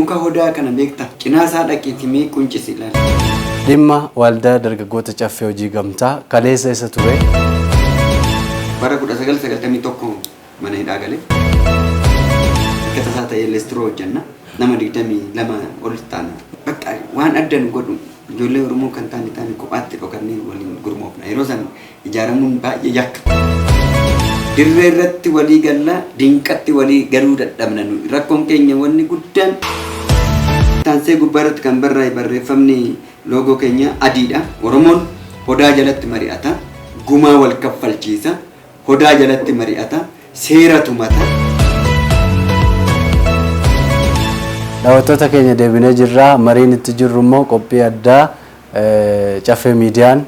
Muka Odaa kana beektaa? Cinaa isaa dhaqiitii mee quncisi ilaali. Dhimma Waldaa Dargaggoota Caffee Hojii Gamtaa kaleessa isa ture. Bara 1991 mana hidhaa gale. Akka tasaa ta'ee leestiroo hojjenna. Nama 22 ol taana. Bakka waan adda nu godhu ijoollee Oromoo kan taane taane kophaatti dhokannee waliin gurmoofna. Yeroo san ijaaramuun baay'ee yakka. Dirree irratti walii galla, dinqatti walii galuu dadhabna nu. Rakkoon keenya wanni guddaan. Taansee gubbaa irratti kan barraa'e barreeffamni loogoo keenya adiidha. Oromoon Odaa jalatti mari'ata, gumaa wal kaffalchiisa, Odaa jalatti mari'ata, seera tumata. Daawwattoota keenya deebinee jirra. Mariin itti jirru immoo qophii addaa Caffee Miidiyaan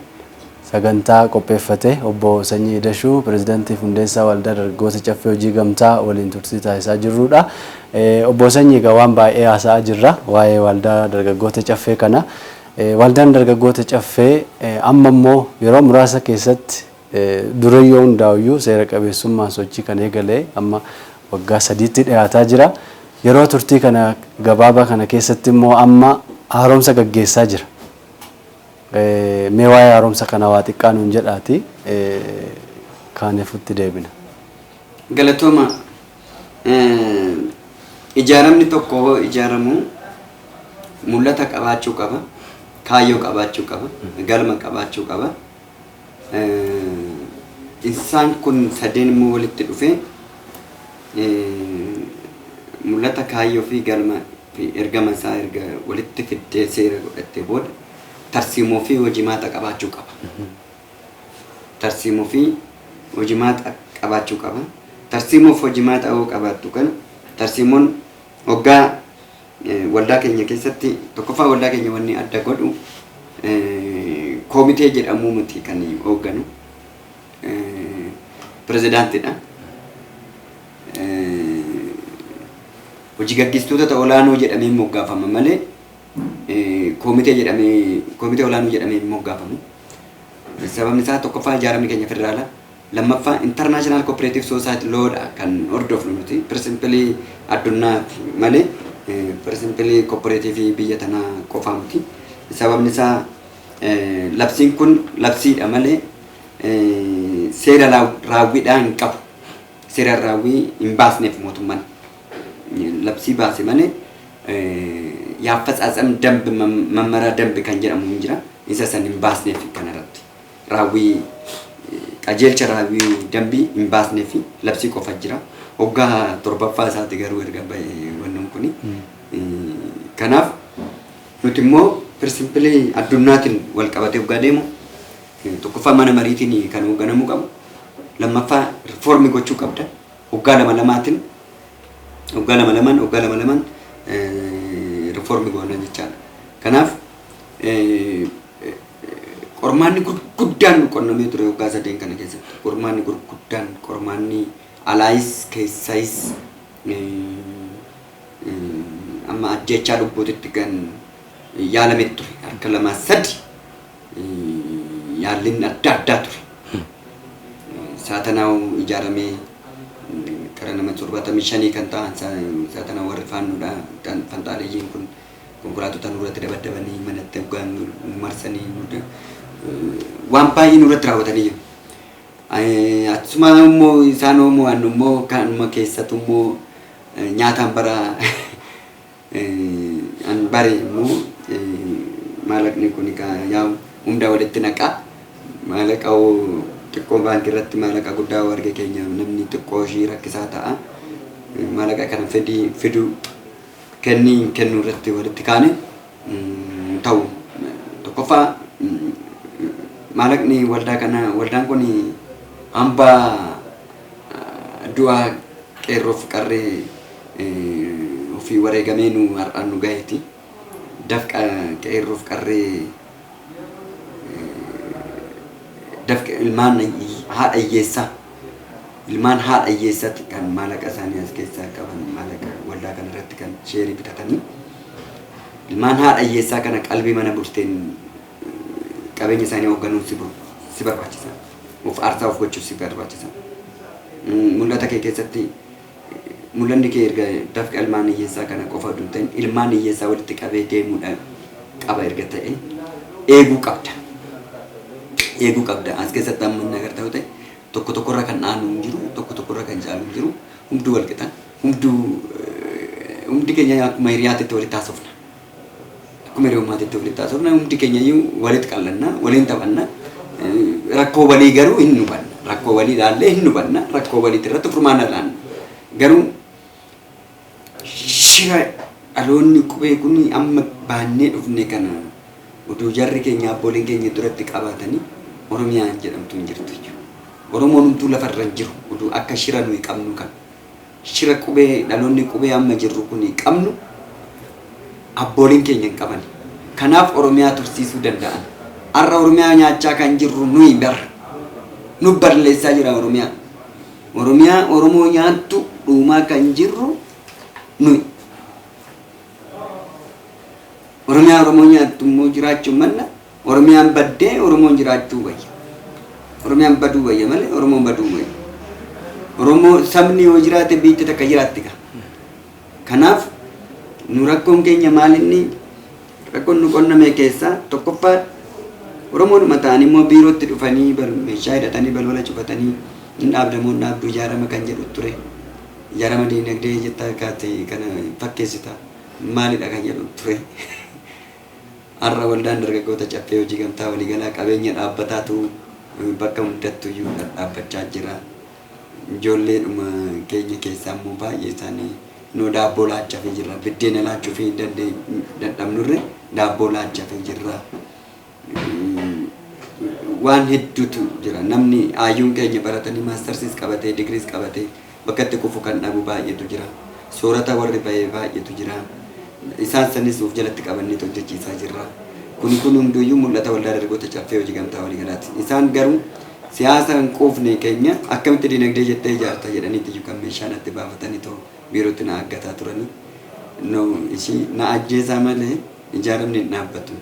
sagantaa qopheeffate Obbo Sanyii Idashuu Pireezidantii fi Hundeessaa Waldaa Dargaggoota Caffee Hojii Gamtaa waliin turtii taasisaa jirrudha. Obbo Sanyii egaa waan baay'ee haasa'aa jirra waa'ee Waldaa Dargaggoota Caffee kana. Waldaan Dargaggoota Caffee amma immoo yeroo muraasa keessatti durayyoo hundaa'uyyuu seera qabeessummaan sochii kan eegale amma waggaa sadiitti dhiyaataa jira. Yeroo turtii kana gabaabaa kana keessatti immoo amma haaromsa gaggeessaa jira. Mee waa'ee haaromsa kanaa waa xiqqaa nuun jedhaati kaanefutti deebina. Galatooma. Ijaaramni tokko hoo ijaaramu mul'ata qabaachuu qaba, kaayyoo qabaachuu qaba, galma qabaachuu qaba. Isaan kun sadeen immoo walitti dhufee mul'ata, kaayyoo fi galma fi ergama isaa erga walitti fiddee seera godhattee booda tarsiimoo fi hojimaata qabaachuu qaba. Tarsiimoo fi hojimaata qabaachuu qaba. Tarsiimoo fi hojimaata yoo qabaattu kana tarsiimoon hoggaa waldaa keenya keessatti tokkoffaa waldaa keenya wanni adda godhu koomitee jedhamuu miti kan hoogganu pirezidaantidha. Hojii gaggeessitoota olaanoo jedhamee moggaafama malee koomitee jedhamee koomitee olaanoo jedhamee hin moggaafamu. Sababni isaa tokkoffaa ijaaramni keenya federaala. Lammaffaa International Cooperative Society Law dha kan hordofnu nuti. Pirinsipilii addunyaati malee pirinsipilii kooperaatiivii biyya tanaa qofaa miti. Sababni isaa labsiin kun labsiidha malee seera raawwiidhaa hin qabu. Seera raawwii hin baasneef mootummaan. Labsii baase malee yaaffatsatsam dambi mammaraa dambi kan jedhamu hin jira. Isa san hin baasneef kanarratti. Raawwii qajeelcha raawwii dambii hin baasneef labsii qofa jira. Waggaa torbaffaa isaati garuu erga ba'e wannoon kuni. Kanaaf nuti immoo pirinsipilii addunyaatiin wal qabatee waggaa deemu tokkoffaa mana mariitiin kan hoogganamuu qabu. Lammaffaa rifoormii gochuu qabda. Waggaa lama lamaatiin waggaa lama lamaan waggaa lama lamaan rifoormii goona jechaadha. Kanaaf qormaanni gurguddaan nu qunnamee ture waggaa sadeen kana keessatti. Qormaanni gurguddaan qormaanni alaayis keessaayis amma ajjechaa lubbuutitti kan yaalame ture. Harka lama sadi yaalliin adda addaa ture. Saatanaaw ijaaramee gara nama 75 kan ta'an saatanaa warri faannoodha fanxaaleyyiin kun konkolaattota nurratti dabaddabanii manatti hoggaan nu marsanii waan baay'ee nurratti raawwatanii jiru. Achuma immoo isaan immoo annu immoo kanuma keessatu immoo nyaataan bara an bare immoo maalaqni kun yaa'u hunda walitti naqaa maalaqa xiqqoo baankii irratti maalaqa guddaa yoo arge keenya namni xiqqoo ishii rakkisaa ta'a. Maalaqa kana fedii fiduu kennii hin kennuu irratti walitti kaane ta'u tokkoffaa maalaqni waldaa kana waldaan kun hambaa du'aa qeerroof qarree ofii wareegamee nu har'aan nu gaheeti. Dafqa qeerroof qarree dafqa ilmaan haadha hiyyeessaa ilmaan haadha hiyyeessaatti kan maalaqa isaanii as keessaa qaban maalaqa waldaa kana irratti kan sheerii bitatanii ilmaan haadha hiyyeessaa kana qalbii mana bulteen qabeenya isaanii hoogganuun si barbaachisa. Of aarsaa of gochuuf si barbaachisa. Mul'ata kee keessatti Mul'anni kee erga dafqa ilmaan hiyyeessaa kana qofa oduu hin ta'in ilmaan hiyyeessaa walitti qabee deemuudha qaba erga ta'e eeguu qabda. Eeguu qabda. As keessatti amma inni agartaa yoo ta'e tokko tokkorra kan dhaanu hin jiru, tokko tokkorra kan caalu hin jiru. Hunduu wal qixa. Hunduu hundi keenya akkuma hiriyaatitti walitti haasofna. Akkuma hiriyummaatitti walitti haasofna. Hundi keenya iyyuu walitti qallanna, waliin taphanna. Rakkoo walii garuu hin hubanna. Rakkoo walii ilaallee hin hubanna. Rakkoo waliitti irratti furmaana laanna. Garuu shira dhaloonni qubee kun amma baannee dhufne kana utuu jarri keenya abbooliin keenya duratti qabaatanii Oromiyaan jedhamtu hin jirtu jechuudha. Oromoon hunduu lafarra hin jiru utuu akka shira nuyi qabnu kan shira qubee dhaloonni qubee amma jirru kun qabnu abbooliin keenya hin qaban. Kanaaf Oromiyaa tursiisuu danda'an. Har'a Oromiyaa nyaachaa kan jirru nuyi bar. Nu balleessaa jira Oromiyaa. Oromiyaa Oromoo nyaattu dhuumaa kan jirru nuyi. Oromiyaa Oromoo nyaattu immoo jiraachuu manna Oromiyaan baddee Oromoon jiraachuu wayya. Oromiyaan baduu wayya malee Oromoon baduu wayya. Oromoo sabni yoo jiraate biyyi takka jiraatti ka. Kanaaf nu rakkoon keenya maal inni rakkoon nu qonname keessaa tokkoffaa Oromoodhuma ta'anii immoo biirootti dhufanii meeshaa hidhatanii balbala cufatanii hin dhaabdamoo hin dhaabdu ijaarama kan jedhu ture. Ijaarama diinagdee jettaa kaate kana fakkeessita maalidha kan jedhu ture. Har'a waldaan dargaggoota caffee hojii gamtaa waliigalaa qabeenya dhaabbataatu bakka hundattu iyyuu dhadhaabbachaa jira. Ijoolleedhuma keenya keessaa immoo baay'ee isaanii noo daabboo laachafii jirra. Biddeena laachuufii hin dadhabnurre daabboo laachafii jirra. Waan hedduutu jira. Namni hayyuun keenya baratanii maastarsiis qabatee digiriis qabatee bakka itti kufu kan dhabu baay'eetu jira. Soorata warri ba'e baay'eetu jira. Isaan sanis of jalatti qabannee hojjechiisaa jirra. Kun kun hunduyyuu mul'ata waldaa dargaggoota caffee hojii gamtaa waliigalaati. Isaan garuu siyaasa hin quufne keenya akkamitti dinagdee jettee ijaarta jedhaniiti iyyuu kan meeshaa natti baafatanii too biirootti na aggataa turanii. No ishii na ajjeesaa malee ijaaramni hin dhaabbatu.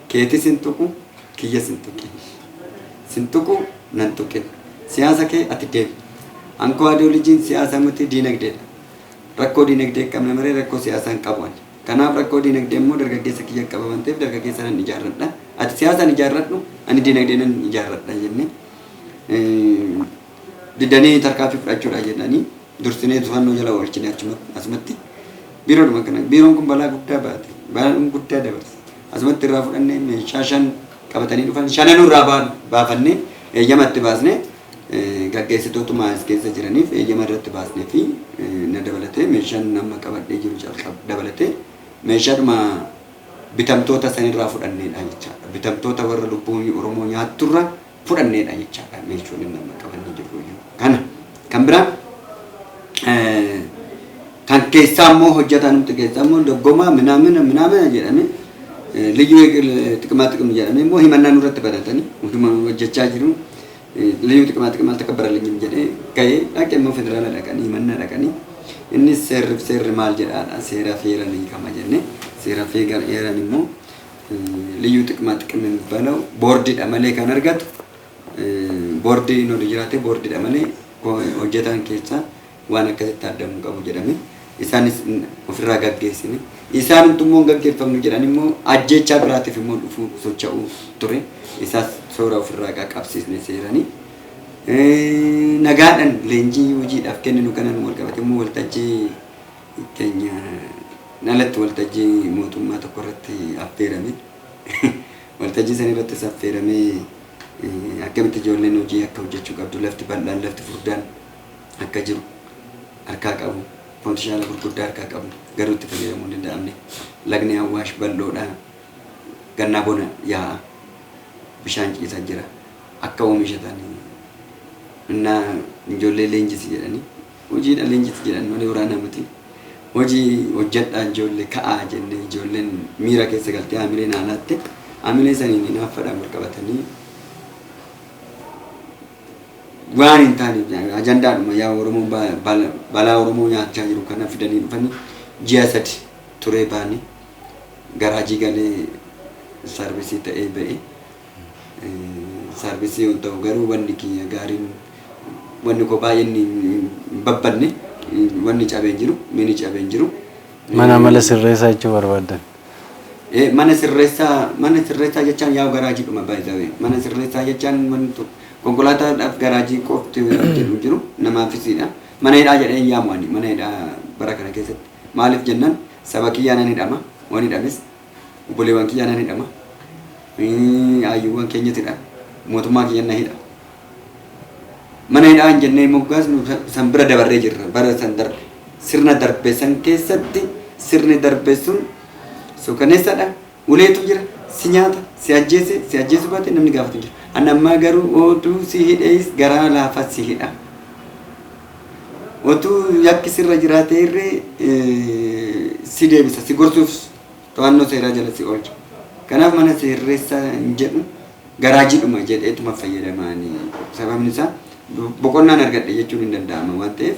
Keetis hin tuqu, kiyyas hin tuqin. Sin tuqu, nan tuqin. Siyaasa kee ati deemi. Ankoo ideolojiin siyaasa miti diinagdeedha. Rakkoo diinagdee qabna malee rakkoo siyaasaa hin qabu ani. Kanaaf rakkoo diinagdee immoo dargaggeessa kiyya qaba waan ta'eef dargaggeessa nan ijaarradha. Ati siyaasaan ijaarradhu, ani diinagdee nan ijaarradha jennee didanii tarkaanfii fudhachuudha jedhanii dursinee to'annoo jala oolchine achumatti asumatti biiroodhuma kana biiroon kun balaa guddaa baate balaa guddaa dabarse asumatti irraa fudhannee meeshaa shan qabatanii dhufan shananuu irraa baafannee eeyyama itti baasnee gaggeessitootuma as keessa jiraniif eeyyama irratti baasnee fi na dabalatee meeshaan nama qabadhee jiru calqab dabalatee meeshaadhuma bitamtoota sanirraa fudhanneedha jechaadha. Bitamtoota warra lubbuun Oromoo nyaatturra fudhanneedha jechaadha meeshaan nama qabannee jirru iyyuu. Kana kan biraa kan keessaa immoo hojjetaa namti keessaa immoo doggomaa minaamina minaamina jedhame ልዩ ጥቅማ ጥቅም jedhame immoo himannaa nurratti banatanii utuma hojjechaa jiru ልዩ ጥቅማ ጥቅም አልተከበረልኝም jedhee ka'ee dhaqee immoo federaala dhaqanii himannaa dhaqanii innis seerri seerri maal jedhaadha seera feeran hiikama jenne seera feeran immoo ልዩ ጥቅማ ጥቅም የሚባለው ቦርዲidha malee kan argatu boordii nu jiraate boordiidha malee hojjetaan keessaa waan akkasitti addamuu qabu jedhame isaanis ofirraa gaggeessine isaan immoo gaggeeffamnu jedhan immoo ajjeechaa biraatiif immoo dhufuu socho'uu ture isaas soora ofirraa qabsiisne seeranii. Nagaadhaan leenjii hojiidhaaf kenninu kanan wal qabate immoo waltajjii keenya alatti waltajjii mootummaa tokko irratti affeerame waltajjii san irrattis affeeramee akkamitti ijoolleen hojii akka hojjechuu qabdu lafti bal'aan lafti furdaan akka jiru harkaa qabu potential gurguddaa harkaa qabu garuu itti fayyadamuu hin danda'amne lagni Awwaash bal'oodha gannaa bona yaa'a bishaan ciisaa jira akka oomishatan innaa ijoollee leenjisi jedhanii hojiidha leenjisi jedhan malee waraana miti hojii hojjedhaa ijoollee ka'aa jennee ijoolleen miira keessa galtee haamilee naalaatte haamilee saniin hinaaffadhaan wal qabatanii waan hin taane ajandaadhuma yaa Oromoon balaa Oromoo nyaachaa jiru kana fidanii dhufanii ji'a 3 turee baanii garaajii galee saarvisii ta'ee ba'e. Saarvisii yoo ta'u garuu wanni kiyya gaariin wanni koo baay'een hin babbanne Wanni cabee hin jiru, mini cabee hin jiru. Mana amala sirreessaa jechuu barbaaddan. Mana sirreessaa, mana sirreessaa jechaan yaa'u garaajiidhuma baay'ee. Mana sirreessaa jechaan wanti konkolaataadhaaf garaajii qofti jedhu jiru, namaafisiidha. Mana hidhaa jedhee hin yaamu ani mana hidhaa bara kana keessatti. Maaliif jennaan, saba kiyyaa nan hidhama, waan hidhames obboleewwan kiyyaa nan hidhama. Hayyuuwwan keenyatidha. Mootummaa kiyya na hidha. Mana hidhaa hin jennee moggaasnu, san bira dabarree jirra, bara san darbe. Sirna darbe san keessatti sirni darbe sun suukaneessadha. Uleetu jira, si nyaata, si ajjeese, si ajjeesuu baate namni gaafatu jira. Ani ammaa garuu oduu si hidhees garaa laafaa si hidha. Otuu yakki sirra jiraate irree si deebisa, si gorsuuf to'annoo seeraa jala si oolcha. Kanaaf mana sirreessaa hin jedhu, garaajiidhuma jedheetuma fayyadamaani. Sababni isaa boqonnaan argadhe jechuun hin danda'ama waan ta'eef.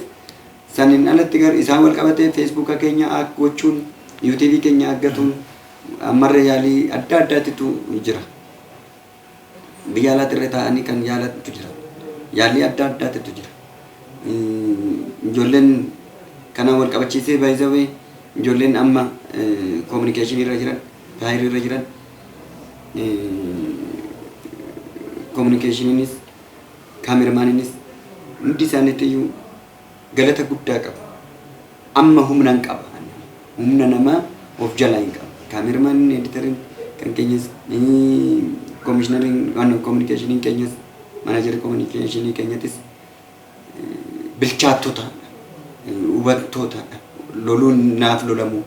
Saniin alatti garuu isaan wal qabatee Feesbuuka keenya gochuun, Yuutuubii keenya argatuun ammarree yaalii adda addaatitu jira. Biyya alaatti irra taa'anii kan yaalantu jira. Yaalii adda addaatitu jira. Ijoolleen kanaan wal qabachiisee, baay'isawee ijoolleen amma koominikeeshinii irra jiran, taayirii irra jiran, koominikeeshiniinis kaameramaaniinis hundi isaaniitti iyyuu galata guddaa qabu. Amma humna hin qaba. Humna namaa of jalaa hin qaba. Kaameramaaniin, editariin kan keenyas, koomishinariin waan koominikeeshiniin keenyas, maanajarii koominikeeshinii keenyattis bilchaattota, hubattoota, loluun naaf lolamu.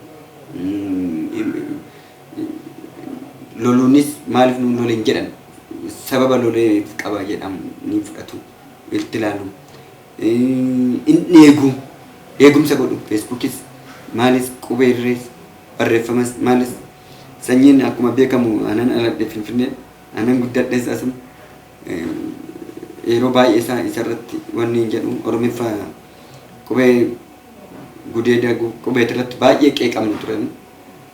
Loluunis maaliif nuun loleen jedhan, sababa lolee qaba jedhamu ni fudhatu, itti ilaalu. In eegu, eegumsa godhu. Feesbuukis maalis, qubeerrees, barreeffamas maalis. Sanyiin akkuma beekamu anan aladhe Finfinnee, anan guddadhes asuma. Yeroo baay'ee isaa isarratti wanni hin jedhu, Oromiffaa qubee gudeeda qubeet irratti baay'ee qeeqamnu turan.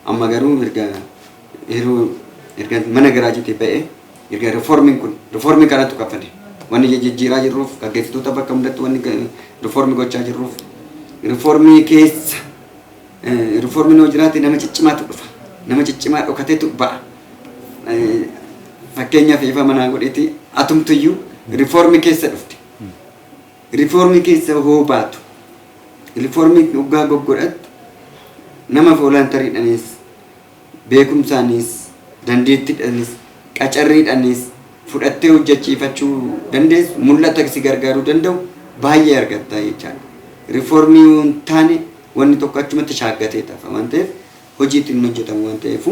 Amma garuu erga yeroo erga mana garaajiitii ba'ee, erga rifoormiin kun, rifoormii kanatu kaffale. Wanni jijjiiraa jirruuf, gaggeessitoota bakka hundatti wanni rifoormii gochaa jirruuf, rifoormii keessa rifoormiin yoo jiraate nama ciccimaatu dhufa. Nama ciccimaa dhokateetu ba'a. Fakkeenyaaf ifa manaa godheeti, atumtuyyuu rifoormii keessa dhufte. Rifoormii keessa hoo baatu, rifoormii dhugaa goggodhattu, nama voluntariidhaanis, beekumsaanis, dandeettiidhaanis, qacarriidhaanis fudhattee hojjechiifachuu dandeessu, mul'ata si gargaaruu danda'u baay'ee argatta jechaadha. Rifoormii yoo hin taane wanni tokko achumatti shaaggatee tafa waan ta'eef, hojiitti hin hojjetamu waan ta'eef,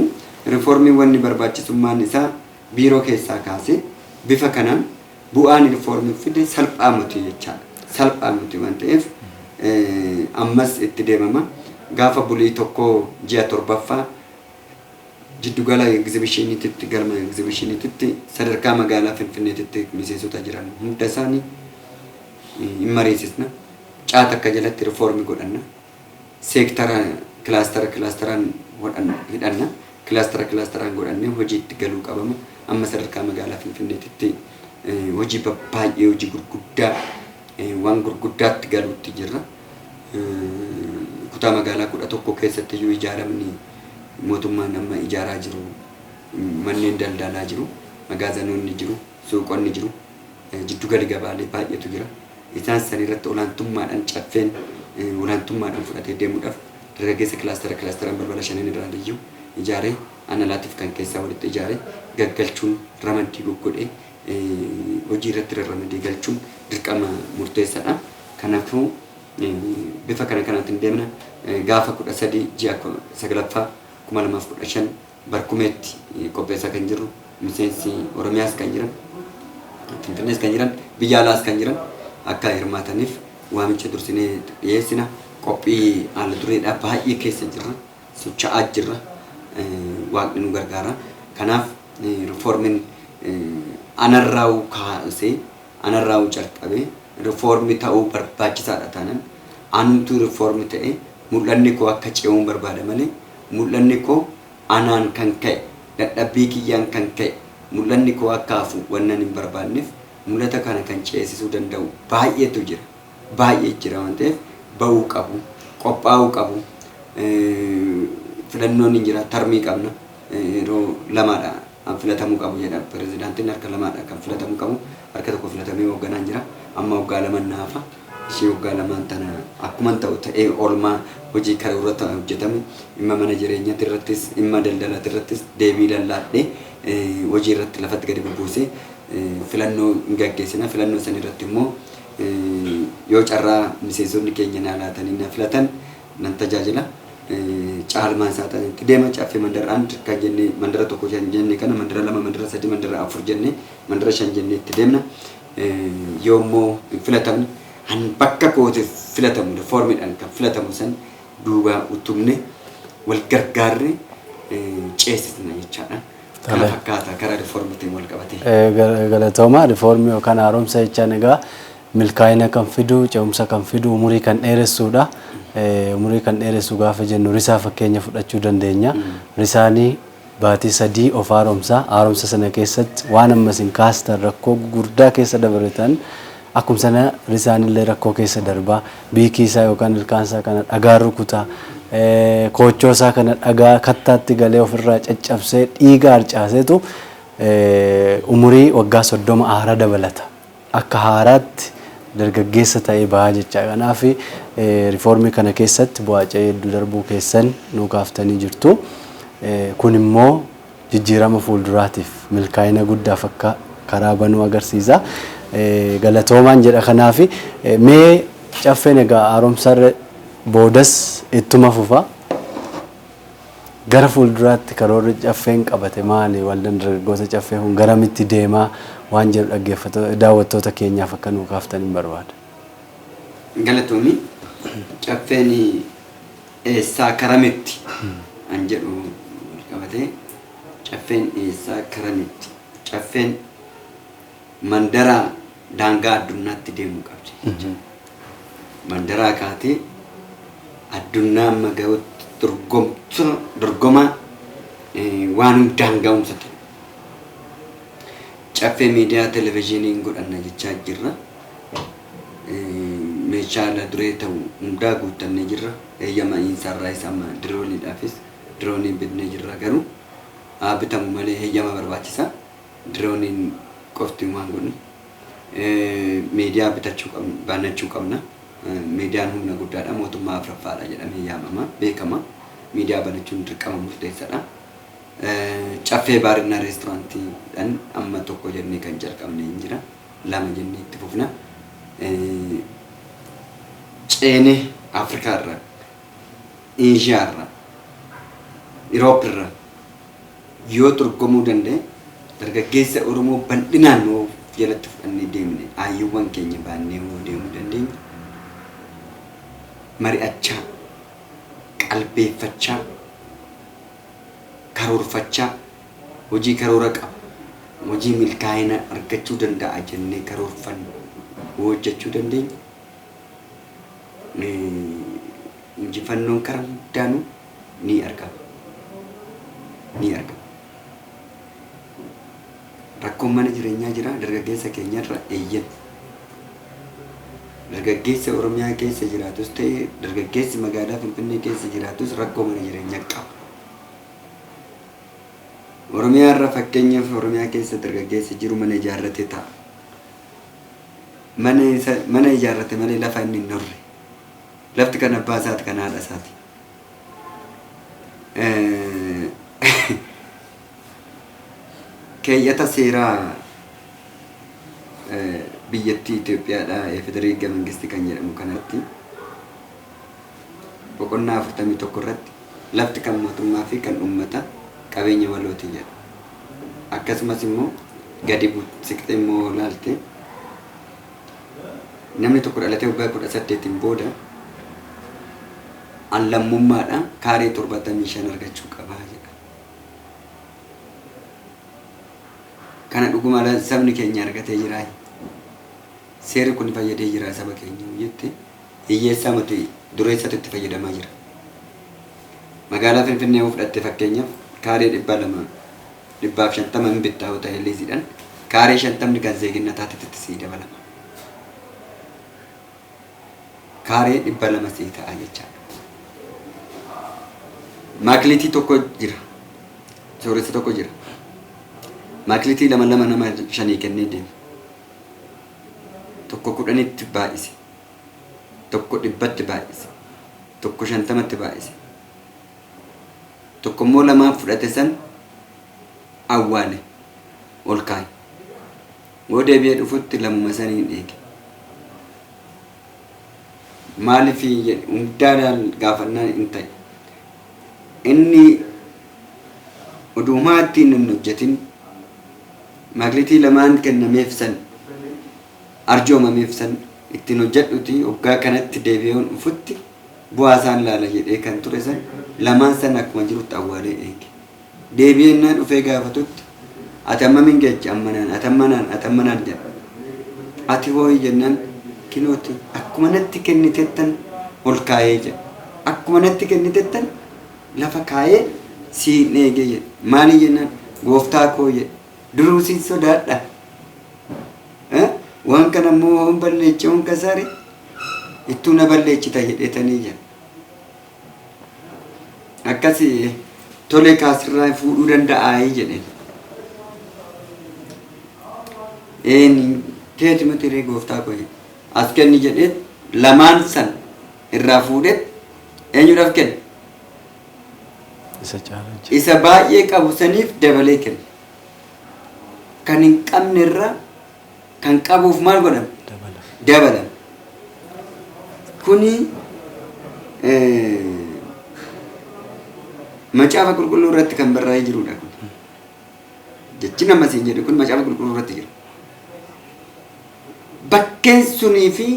rifoormii wanni barbaachisummaan isaa biiroo keessaa kaasee bifa kanaan bu'aan rifoormii fide salphaa miti jechaadha. Salphaa miti waan ta'eef ammas itti deemama. Gaafa bulii tokko ji'a torbaffaa jiddugala egzibishiniititti, galma egzibishiniititti, sadarkaa magaalaa Finfinneetitti miseensota jiran hunda isaanii hin mariisisna. Caata akka jalatti rifoormii godhanna. Seektara kilaastara kilaasteraan hidhanna. Kilaastara kilaasteraan godhannee hojiitti galuu qabama. Amma sadarkaa magaalaa Finfinneetitti hojii baay'ee, hojii gurguddaa, waan gurguddaatti galuutti jirra. Kutaa magaalaa 11 keessatti iyyuu ijaaramni mootummaan amma ijaaraa jiru, manneen daldalaa jiru, magaazanoonni jiru, suuqonni jiru, jiddugalli gabaalee baay'eetu jira. Isaan san irratti olaantummaadhaan caffeen olaantummaadhaan fudhatee deemuudhaaf dargaggeessa kilaastara kilaasteraan balbala shanan irraan iyyuu ijaaree, analaatiif kan keessaa walitti ijaaree gaggalchuun, ramaddii goggodhee hojii irratti ramadii galchuun dirqama murteessaadha. Kanaafuu bifa kana kanaatiin deemna. Gaafa 13 ji'a saglaffaa 2015 barkumeetti qopheessaa kan jirru, miseensi Oromiyaas kan jiran, Finfinnees kan jiran, biyya alaas kan jiran akka hirmaataniif waamicha dursinee dhiyeessina. Qophii haala dureedhaa baay'ee keessa jirra. Socho'aa jirra. Waaqni nu gargaara. Kanaaf rifoormiin anarraa'uu kaasee, anarraa'uu calqabee rifoormi ta'uu barbaachisaadha taanaan, anumtuu rifoormi ta'e mul'anni koo akka ce'uun barbaada malee, mul'anni koo anaan kan ka'e, dadhabbii kiyyaan kan ka'e mul'anni koo akka hafu wannan hin barbaanneef, mul'ata kana kan ceesisuu danda'u baay'eetu jira. Baay'ee jira waan ta'eef Ba'uu qabu, qophaa'uu qabu. Filannoon hin jira, tarmii qabna. Yeroo lamaadha kan filatamuu qabu jedha pirezidaantiin, harka lamaadha kan filatamuu qabu. Harka tokko filatamee hoogganaan jira. Amma waggaa lama naafa. Ishee waggaa lamaan tana akkuma ta'u ta'ee oolmaa hojii karoora hojjetame dhimma mana jireenyaatti irrattis, dhimma daldalaatti irrattis deebii lallaadhee, hojii irratti lafatti gadi bubuusee filannoo hin gaggeessina. Filannoo san irratti immoo yoo carraa miseensonni keenya naa laatanii na filatan nan tajaajila. Caalmaan isaa itti deema. Caffee mandara አንድ kan jenne, mandara tokko kan jenne kana mandara lama, mandara sadi, mandara afur jenne, mandara shan jenne itti deemna. Yoo immoo hin filatamne, han bakka koote filatamu, rifoormiidhaan kan filatamu san duuba utubne wal gargaarre ceesisna jechaadha. Kana fakkaata karaa rifoormiitiin wal qabate. Galatooma. Rifoormii yookaan haaromsa jechaan egaa milkaa'ina kan fidu, ce'umsa kan fidu, umurii kan dheeressuudha. Umurii kan dheeressu gaafa jennu risaa fakkeenya fudhachuu dandeenya. Risaanii baatii 3 of haaromsa. Haaromsa sana keessatti waan ammas hin kaastan, rakkoo gurguddaa keessa dabaratan, akkuma sana risaanillee rakkoo keessa darbaa, beakii isaa yookaan ilkaan isaa kana dhagaa rukutaa, koochoo isaa kana dhagaa kattaatti galee ofirraa caccabsee dhiiga harcaaseetu umurii waggaa 30 haara dabalata. Akka haaraatti dargaggeessa ta'ee bahaa jecha. Kanaaf rifoormii kana keessatti bu'aa hedduu darbuu keessan nuu kaaftanii jirtu. Kun immoo jijjiirama fuulduraatiif milkaa'ina guddaaf akka karaa banuu agarsiisa. Galatoomaan jedha. Kanaaf mee caffeen egaa haaromsarra boodas ittuma fufa. Gara fuulduraatti karoorri caffeen qabate maali? Waldaan dargaggoota caffee kun garamitti deemaa waan jedhu dhaggeeffattoota, daawwattoota keenyaaf akka nuu kaaftan hin barbaada. Galatoomi. Caffeen eessaa karamitti an jedhu wal qabatee, caffeen eessaa karamitti? Caffeen mandaraa daangaa addunyaatti deemuu qabdi. Mandaraa kaatee addunyaa amma gahutti dorgomtu, dorgomaa waan hundaan ga'umsa ta'e. Caffee miidiyaa televezyiiniin godhanna jechaa jirra. Meeshaa ala duree ta'u hundaa guuttannee jirra. Eeyyama insaarraa isa amma dirooniidhaafis dirooniin bitnee jirra, garuu haa bitamu malee heeyyama barbaachisa. Dirooniin qofti waan godhu. Miidiyaa bitachuu qabna, banachuu qabna. Miidiyaan humna guddaadha. Mootummaa afuraffaadha jedhamee yaamama, beekama. Miidiyaa banachuun dirqama murteessaadha. Caffee baarinaa reesturaantiidhaan amma tokko jennee kan jalqabne hin jira. Lama jennee itti fufna. Ceenee Afrikaarra, Eeshiyaarra, Irooppirra yoo dorgomuu danda'e, dargaggeessa Oromoo bal'inaan yoo jalatti fudhannee deemne, ayyuuwwan keenya baannee yoo deemuu dandeenye, mari'achaa, qalbeeffachaa, karoorfachaa, hojii karoora qabu, hojii milkaa'ina argachuu danda'a jennee karoorfannu hojjechuu dandeenya. Injifannoon karaa hundaanuu ni argama. Ni argama. Rakkoon mana jireenyaa jira dargaggeessa keenyarra, eeyyan. Dargaggeessa Oromiyaa keessa jiraatus ta'e, dargaggeessi magaalaa Finfinnee keessa jiraatus rakkoo mana jireenyaa qaba. Oromiyaa irra, fakkeenyaaf, Oromiyaa keessa dargaggeessi jiru mana ijaarratee ta'a. Mana ijaarrate malee lafa inni hin horre. Lafti kan abbaa isaati, kan haadha isaati. Keeyyata seeraa biyyattii Itoophiyaadha Federal መንግስት kan jedhamu kanatti boqonnaa 41 irratti lafti kan mootummaa fi kan uummata, qabeenya walooti jedha. Akkasumas immoo gadi siqxee immoo laalte, namni tokko dhalatee waggaa 18n booda lammummaadhaan kaaree 75 argachuu qaba jedha. Kana dhuguma sabni keenya argatee jira. Seerri kun fayyadee jira saba keenya jette, hiyyeessaa miti, dureessatu itti fayyadamaa jira. Magaalaa Finfinnee yoo fudhatte, fakkeenyaaf, kaaree 200, 150 hin bittaa yoo ta'e, liiziidhaan kaaree 50 kan zeeginnataatitti sii dabalama. Kaaree 200 sii ta'a jechaadha. Maakiliitii tokko jira. Sooressa tokko jira. Maakiliitii lama lama nama shanii kennee deema. Tokko 10tti baay'ise. Tokko 100tti baay'ise. Tokko 50tti baay'ise. Tokko immoo lamaan fudhate san awwaale ol kaa'e. Yoo deebi'ee dhufutti lamuma saniin eege. Maaliif jedhe hundaadhaan gaafannaan hin ta'e. Inni oduumaa ittiin hin hojjetin maakiliitii lamaan kennameef san arjoomameef san ittiin hojjedhuti waggaa kanatti deebi'ee dhufutti bu'aa isaan laala jedhee kan ture san lamaan san akkuma jirutti awwaalee eege. Deebi'ee innaa dhufee gaafatutti ati hammamiin geeche ammanaan ati ammanaan ati ammanaan jedha. Ati hooyi jennaan kinooti akkuma natti kennitettan ol kaa'ee jedha. Akkuma natti kennitettan lafa kaa'ee siin eegee jedha. Maali jennaan gooftaa koo jedha. Duruu siin sodaadha. Waan kana immoo hoon balleeche hoon kasaare ittuu na balleechita jedheetanii jedha. Akkas tole kaasirraa fuudhuu danda'aa jedheen. Een keeti miti ree gooftaa koo jedhe. As kenni jedhee lamaan san irraa fuudhee eenyudhaaf kenne? Isa caalaa jira. Isa baay'ee qabu saniif dabalee kenne. Kan hin qabne irraa kan qabuuf maal godhame? Dabala. Dabalame. Kuni macaafa qulqulluu irratti kan barraa'ee jirudha kun. Jechi nama siin jedhu kun macaafa qulqulluu irratti jira. Bakkeen sunii fi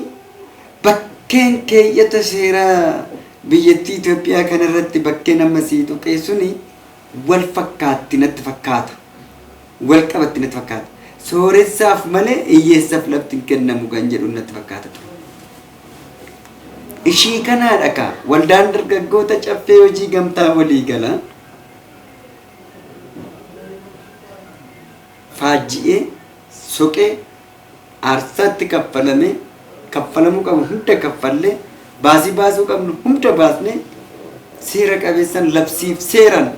bakkeen keeyyata seeraa biyyattii Itoophiyaa kanarratti bakkeen amma sii tuqee suni wal fakkaatti natti fakkaata. Wal qabatti natti fakkaata. Sooressaaf malee hiyyeessaaf lafti hin kennamu kan jedhu natti fakkaata ture. Ishii kanaadha kaa waldaan dargaggoota caffee hojii gamtaa walii galaa faajji'ee soqee aarsaatti kaffalamee kaffalamuu qabu hunda kaffallee baasii baasuu qabnu hunda baasnee seera qabeessan labsiif seeran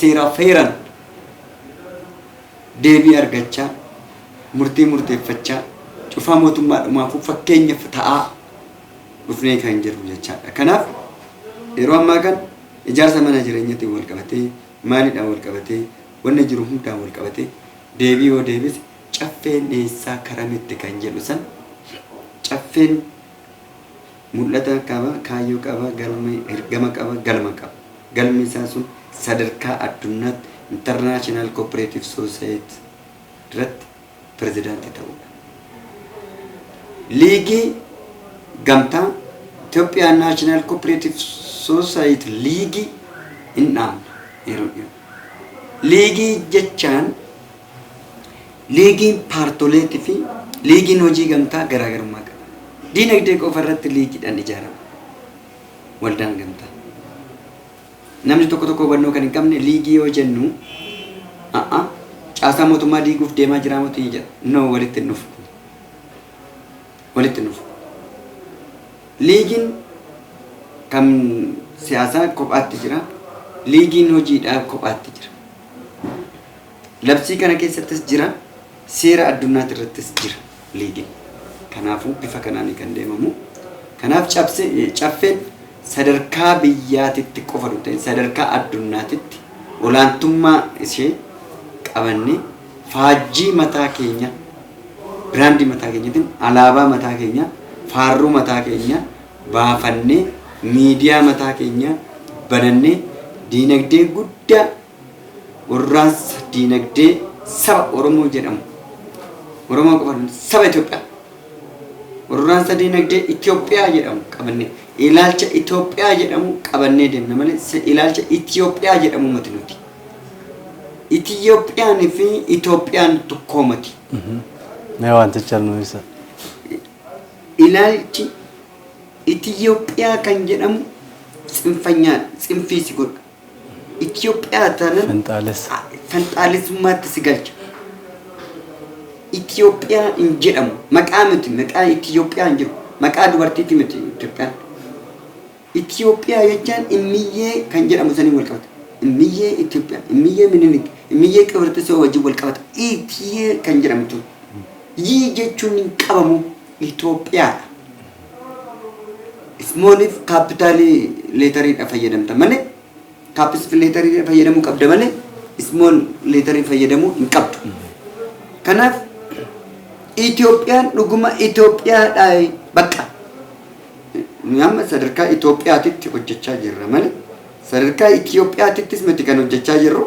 seeraaf heeran deebii argachaa murtii murteeffachaa cufaa mootummaa dhumaafuu fakkeenyaaf ta'aa dhufnee kan jirru jechaadha. Kanaaf yeroo ammaa kan ijaarsa mana jireenyatiin wal qabatee maaliidhaan wal qabatee wanni jiru hundaan wal qabatee deebii yoo deebise caffeen eessaa karamitti kan jedhu san caffeen mul'ata qaba, kaayyoo qaba, galma ergama qaba, galma qaba. Galmi isaa sun sadarkaa addunyaatti International Cooperative Society irratti pirezidaantii ta'uudha. Liigii gamtaa Itoophiyaa National Cooperative Society Liigii hin dhaabne yeroo dhiyoo. Liigii jechaan liigiin paartoleetii fi liigiin hojii gamtaa garaagarummaa qaba. Diinagdee qofa irratti liigiidhaan ijaarama. Waldaan gamtaa. Namni tokko tokko hubannoo kan hin qabne liigii yoo jennu a'a caasaa mootummaa diiguuf deemaa jiraa mootii jedha. No, walitti hin dhufu. Walitti hin dhufu. Liigiin kan siyaasaa kophaatti jira. Liigiin hojiidhaa kophaatti jira. Labsii kana keessattis jira. Seera addunyaati irrattis jira liigiin. Kanaafuu bifa kanaan kan deemamu. Kanaaf caffeen sadarkaa biyyaatitti qofa ta'e sadarkaa addunyaatitti olaantummaa ishee qabannee faajjii mataa keenya biraandii mataa keenyatiin alaabaa mataa keenya faarruu mataa keenya baafannee miidiyaa mataa keenya banannee diinagdee guddaa warraaqsa diinagdee saba Oromoo jedhamu Oromoo qofa saba Itoophiyaa warraaqsa diinagdee Itoophiyaa jedhamu qabannee ilaalcha Itoophiyaa jedhamu qabannee deemna malee ilaalcha Itoophiyaa jedhamu miti nuti. Itiyoophiyaan fi Itoophiyaan tokkoo miti. Mee wanticha nu ibsa. Ilaalchi Itiyoophiyaa kan jedhamu tsinfanyaa tsinfii si godha. Itiyoophiyaa taanaan Finxaalessa. Finxaalessummaatti si galcha. Itiyoophiyaa hin jedhamu. Maqaa miti. Maqaa Itiyoophiyaa hin jiru. Maqaa dubartiiti miti Itiyoophiyaan. Itoophiyaa jechaan immiyyee kan jedhamu saniin wal qabata. Immiyyee Itoophiyaa, immiyyee Minilik, immiyyee Qibirxisoo wajjin wal qabata. Itiyee kan jedhamtu. Yii jechuun hin qabamu Itoophiyaadha. Smalliif capital letteriidha fayyadamta malee, caps letterii fayyadamuu qabda malee, small letterii fayyadamuu hin qabdu. Kanaaf Itoophiyaan dhuguma Itoophiyaadha bakka. Nu amma sadarkaa Itoophiyaatitti hojjechaa jirra malee, sadarkaa Itoophiyaatittis miti kan hojjechaa jirru,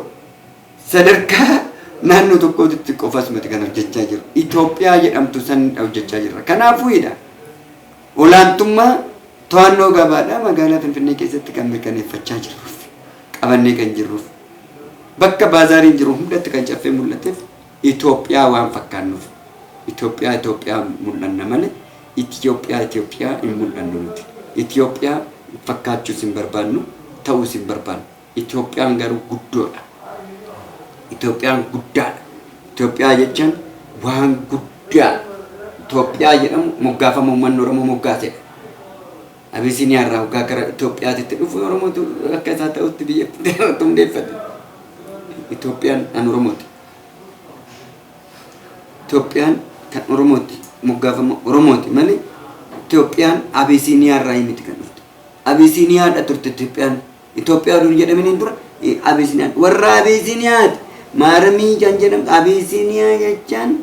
sadarkaa naannoo tokkootitti qofas miti kan hojjechaa jirru. Itoophiyaa jedhamtu san hojjechaa jirra. Kanaafuu olaantummaa to'annoo gabaadhaa magaalaa Finfinnee keessatti kan mirkaneeffachaa jirruuf, qabannee kan jirruuf, bakka baazaariin jiru hundatti kan caffee mul'ateef, Itoophiyaa waan fakkaannuuf Itoophiyaa Itoophiyaa mul'anna malee Itoophiyaa Itoophiyaa hin mul'annu nuti. Itoophiyaa fakkaachuus hin barbaannu, ta'uus hin barbaannu. Itoophiyaan garuu guddoodha. Itoophiyaan guddaadha. Itoophiyaa jechaan waan guddaa Itoophiyaa jedhamu moggaafama uummanni Oromoo moggaasedha. Abisiiniyaa irraa waggaa gara Itoophiyaatitti dhufu Oromootu akka isaa ta'utti biyyatti irratti hundeeffate. Itoophiyaan kan Oromooti. Itoophiyaan kan Oromooti, moggaafama Oromooti malee Itoophiyaan Abisiiniyaa irraa miti kan dhufte. Abisiiniyaadha turte Itoophiyaan. Itoophiyaa dur jedhamaniin dura Abisiiniyaan. Warra Abisiiniyaati. Maaramii kan jedhamtu Abisiiniyaa jechaan,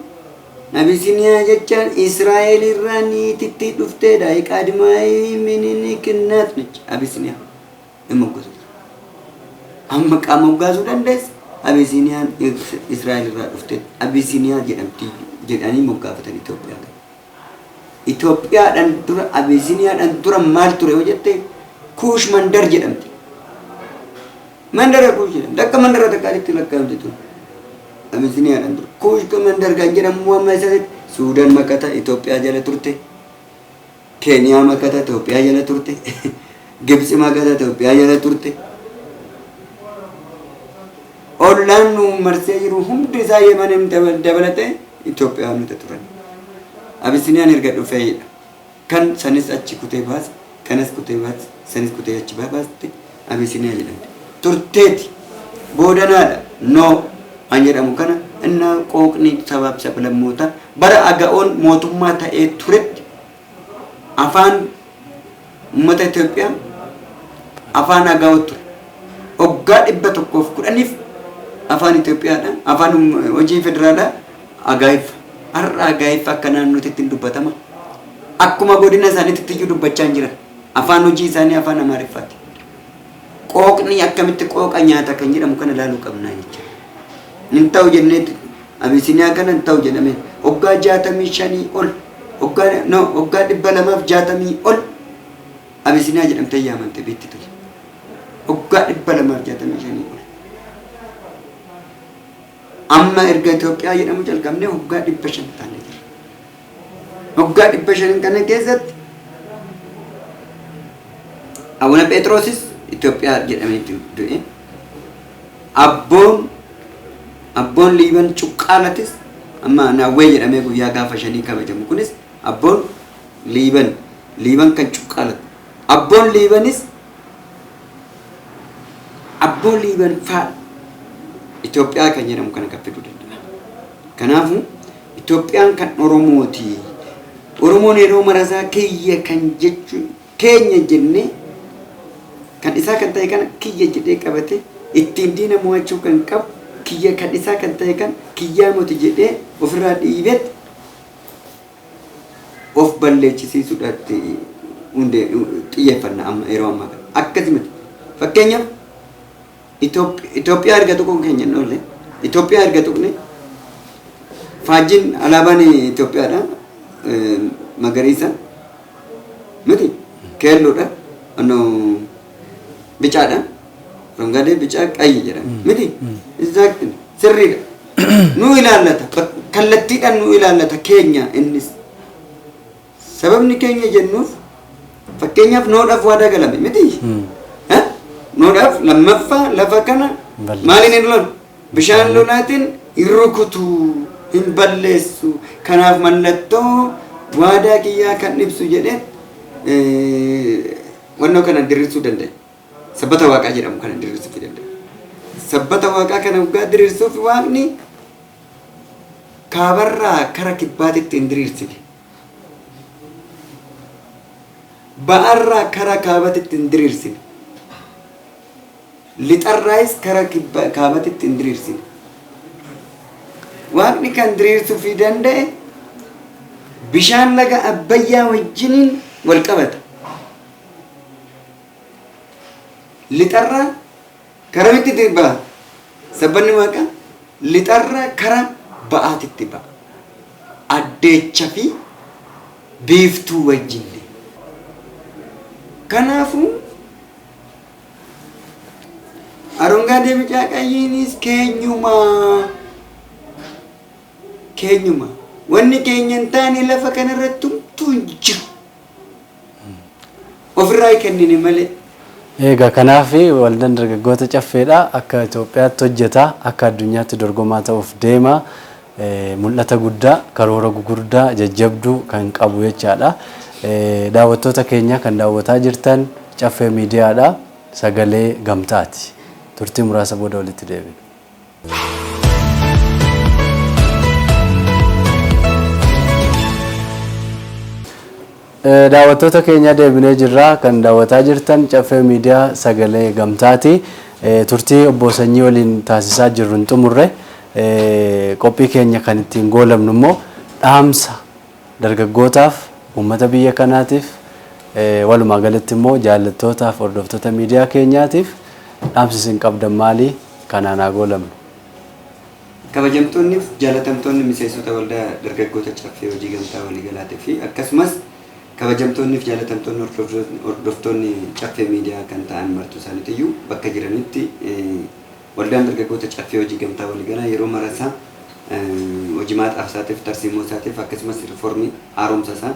Abisiiniyaa jechaan Israa'el irraa niititti dhufteedha. Qaadimaayii Minilik እናት ነች Abisiiniyaa. Hin moggasu. Amma qaama moggaasuu dandeessa. Abisiiniyaan Israa'el irraa dhufte Abisiiniyaa jedhamti jedhanii moggaafatan Itoophiyaa kana. Itoophiyaadhaan dura, Abisiiniyaadhaan dura maal ture yoo jette, Kuush mandar jedhamti. Mandara Kuush jedhamti. Akka mandara takkaatitti lakkaa'amti ture. Abisiiniyaadhaan dura. Kuush mandar kan jedhamu amma isaatti Suudaan makata Itoophiyaa jala turte. Keeniyaa makata Itoophiyaa jala turte. Gibxi makata Itoophiyaa jala turte. Ollaan nu marsee jiru hundi isaa Yemanin dabalatee Itoophiyaanota turan. Abisiiniyaan erga dhufeedha. Kan sanis achi kutee baase, kanas kutee baase, sanis kutee achi baaste Abisiiniyaa jedhamte. Turteeti. Boodanaadha. No. An jedhamu kana innaa qooqni sabaaf sablammootaa bara aga'oon mootummaa ta'ee turetti afaan uummata Itoophiyaa afaan aga'oo ture. Waggaa 110f afaan Itoophiyaadha. Afaan hojii federaalaa Agaayiffa. Har'a Agaayiffa akka naannootitti hin dubbatama. Akkuma godina isaaniitti iyyuu dubbachaa hin jiran. Afaan hojii isaanii afaan Amaariffaati. Qooqni akkamitti qooqa nyaata kan jedhamu kana ilaaluu qabnaa jechuudha. Hin ta'u jenneeti Abisiiniyaa kana hin ta'u jedhame waggaa 65 ol, waggaa, no, waggaa 260 ol Abisiiniyaa jedhamtee yaamamte biitti ture. Waggaa 265 ol. Amma erga Itoophiyaa jedhamu jalqabnee waggaa 500 taanee jira. Waggaa 500 kana keessatti Abuna Phexrosis Itoophiyaa jedhamee du'e. Abboon Liiban Cuqqaalatis amma Naawwee jedhamee guyyaa gaafa shanii kabajamu kunis Abboon Liiban kan Cuqqaalatu. Abboon Liibanis, Abboon Liiban faa Itoophiyaa kan jedhamu kana kan fiduu danda'a. Kanaafuu Itoophiyaan kan Oromooti. Oromoon yeroo marasaa kiyya kan jechu, keenya jennee kan isaa kan ta'e kana kiyya jedhee qabate ittiin diina mo'achuu kan qabu, kiyya kan isaa kan ta'e kan kiyyaa moti jedhee ofirraa dhiibetti of balleechisiisuudhaatti hundee xiyyeeffanna amma yeroo ammaa kana. Akkasi miti. Fakkeenyaaf Itoophiyaa erga tuquun keenya hin oolle, Itoophiyaa erga tuqne, faajjiin alaabaan Itoophiyaadha magariisa miti, keelloodha, no, bicaadha, አረንጓዴ ቢጫ ቀይ jedhama miti? Exactly, sirriidha. Nu ilaallata, kallattiidhaan nu ilaallata keenya. Innis sababni keenya jennuuf, fakkeenyaaf noodhaaf waadaa galame miti? Noodhaaf lammaffaa lafa kana maaliin hin lolu, bishaan lolaatiin hin rukutu, hin balleessu, kanaaf mallattoo waadaa kiyyaa kan ibsu jedhee. Wannoo kana diriirsuu danda'e. Sabbata waaqaa jedhamu kana diriirsuu danda'e. Sabbata waaqaa kana waggaa diriirsuuf waaqni kaabarraa kara kibbaatitti hin diriirsine. Ba'arraa kara kaabatitti hin diriirsine. Lixarraayis kara kaabatitti hin diriirsine. Waaqni kan diriirsuufii danda'e bishaan laga Abbayyaa wajjiniin wal qabata. Lixarraa karamitti ba'a? Sabbanni waaqaa lixarraa kara ba'aatitti ba'a. Addeecha fi biiftuu wajjin. Kanaafuu Arongaadee bicaa qayyiinis keenyumaa. Keenyuma. Wanni keenya hin taane lafa kanarratti homtuu hin jiru. Ofirraa kennine malee. Egaa kanaaf waldaan dargaggoota caffeedha akka Itoophiyaatti hojjeta akka addunyaatti dorgomaa ta'uuf deema mul'ata guddaa karoora gugurdaa jajjabduu kan qabu jechaadha. Daawwattoota keenya kan daawwataa jirtan caffee miidiyaadha sagalee gamtaati. Turtii muraasa booda walitti deebina. Daawwattoota keenya deebinee jirra kan daawwataa jirtan caffee miidiyaa sagalee gamtaati. Turtii obbo Sanyii waliin taasisaa jirru hin xumurre qophii keenya kan ittiin goolabnu immoo dhaamsa dargaggootaaf uummata biyya kanaatiif walumaa galatti immoo jaallattootaaf hordoftoota miidiyaa keenyaatiif dhaamsi isin qabdan maali? Kanaan haa goolabnu. Kabajamtoonni fi jaalatamtoonni miseensota waldaa dargaggoota caffee hojii gamtaa waliigalaatii fi akkasumas kabajamtoonni fi jaalatamtoonni hordoftoonni caffee miidiyaa kan ta'an martuu isaaniitiyyuu bakka jiranitti waldaan dargaggoota caffee hojii gamtaa waliigalaa yeroo marasaa hojii maaxaaf isaatiif tarsiimoo isaatiif akkasumas riiformii haaromsa isaa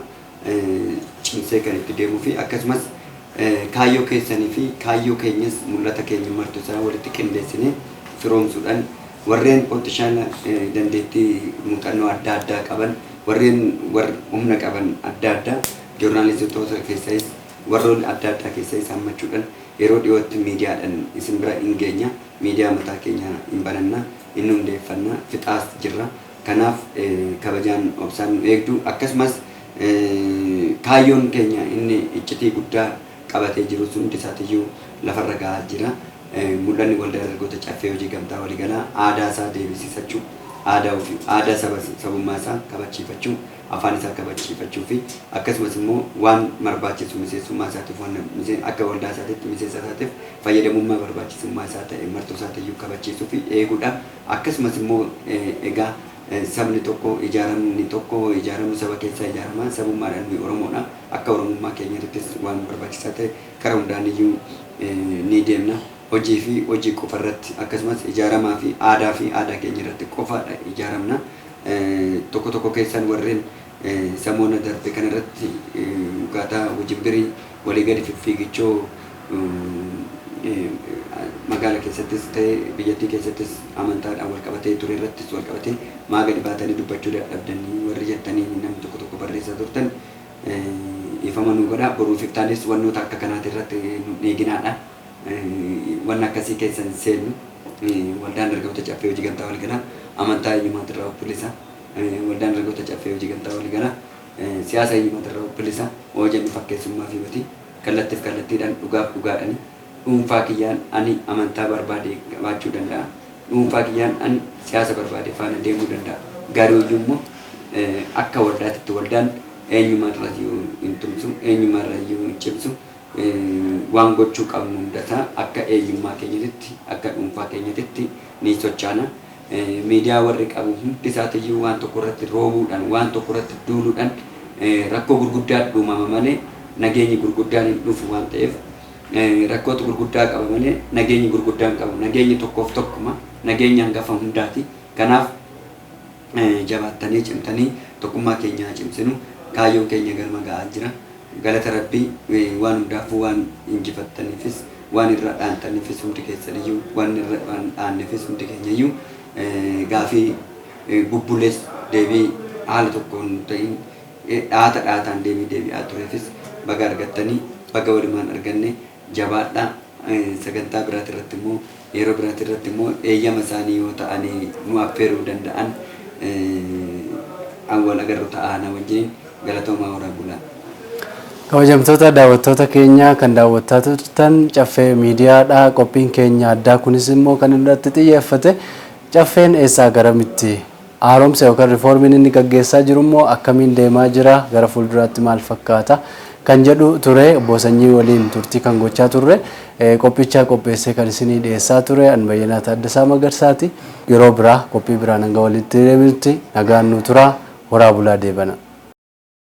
cimsee kan itti deemuu fi akkasumas kaayyoo keessanii fi kaayyoo keenyas mul'ata keenya martuu isaa walitti qindeessinee firoomsuudhaan warreen potenshaala dandeettii muuxannoo adda addaa qaban warreen humna qaban adda addaa joornaalistoota keessayis warroonni adda addaa keessayis hammachuudhaan yeroo dhiyootti miidiyaadhaan isin bira hin geenya miidiyaa mataa keenya hin bananna hin hundeeffanna fixaas jirra. Kanaaf kabajaan obsaan nu eegdu akkasumas kaayyoon keenya inni iccitii guddaa qabatee jiru hundi isaatiyyuu lafarra gahaa jira. Mul'anni waldaa dargaggoota caffee hojii gamtaa waliigalaa aadaa isaa deebisisachuu, aadaa ofii, aadaa sabummaa isaa kabachiifachuu, afaan isaa kabachiifachuu fi akkasumas immoo waan barbaachisu miseensummaa isaatiif waan akka waldaa isaatiitti miseensa isaatiif fayyadamummaa barbaachisummaa isaa ta'e martuu isaatiiyyuu kabachiisuu fi eeguudha. Akkasumas immoo egaa sabni tokko ijaaramni tokko ijaaramu saba keessaa ijaarama sabummaadhaan nuyi Oromoodha. Akka Oromummaa keenyattis waan barbaachisaa ta'e karaa hundaan iyyuu ni deemna. Hojii fi hojii qofa irratti akkasumas ijaaramaa fi aadaa keenya irratti qofaadha ijaaramna. Tokko tokko keessan warreen samoona darbe kanarratti akkaataa wajjin walii gadi fiffiigichoo magaala keessattis ta'e biyyattii keessattis amantaadhaan wal qabatee ture irrattis wal qabatee maa gadi baatanii dubbachuu dadhabdanii warri jettanii namni tokko tokko barreessaa turtan ifama nu godha. Boruuf iftaanis wannoota akka kanaati irratti nu eeginaadha. Wanna akkasii keessan seennu waldaan dargaggoota caffee hojii gamtaa waliigalaa amantaa eenyummaatirraa of bilisa. Waldaan dargaggoota caffee hojii gamtaa waliigalaa siyaasa eenyummaatirraa of bilisa. Hoo jennu fakkeessummaa fi miti kallattiif kallattiidhaan dhugaaf dhugaadhani. Dhuunfaa kiyyaan ani amantaa barbaade qabaachuu danda'a. Dhuunfaa kiyyaan ani siyaasa barbaade faana deemuu danda'a. Garuu immoo akka waldaatitti waldaan eenyummaarra iyyuu hin tumsu, eenyummaarra iyyuu hin cimsu. Waan gochuu qabnu hundasaa akka eenyummaa keenyatitti, akka dhuunfaa keenyatitti ni sochaana. Miidiyaa warri qabu hundi isaatiyyuu waan tokko irratti roobuudhaan, waan tokko irratti duuluudhaan rakkoo gurguddaa uumama malee nageenyi gurguddaan hin dhufu waan ta'eef rakkootu gurguddaa qaba malee nageenyi gurguddaan qabu. Nageenyi tokkoof tokkuma, nageenyi hangafa hundaati. Kanaaf jabaattanii cimtanii tokkummaa keenya cimsinu kaayyoon keenya galma ga'aa jira. Galata Rabbii waan hundaafuu waan injifattaniifis waan irra dhaantaniifis hundi keessaniyyuu waan irra dhaanneefis hundi keenyayyuu gaafii bubbulees deebii haala tokkoon ta'in dhaata dhaataan deebii deebi'aa tureefis baga argattanii Baga walumaan arganne, jabaadhaa. Sagantaa biraati irratti immoo, yeroo biraati irratti immoo eeyyama isaanii yoo ta'anii nu affeeruu danda'an wal agarru ta'a na wajjin. Galatoomaa, horaa bulaa. Kabajamtoota daawwattoota keenya kan daawwattaa turtan Caffee Miidiyaadha. Qophiin keenya addaa kunis immoo kan irratti xiyyeeffate Caffeen eessaa garamitti, haaromsa yookaan riifoormiin inni gaggeessaa jiru immoo akkamiin deemaa jira, gara fuulduraatti maal fakkaata kan jedhu ture. Obbo Sanyii waliin turtii kan gochaa turre. Qophicha qopheessee kan isinii dhiyeessaa ture an Bayyanaa Taaddasaa Magarsaati. Yeroo biraa qophii biraan hanga walitti deebinutti nagaan nu turaa, horaa bulaa, deebana.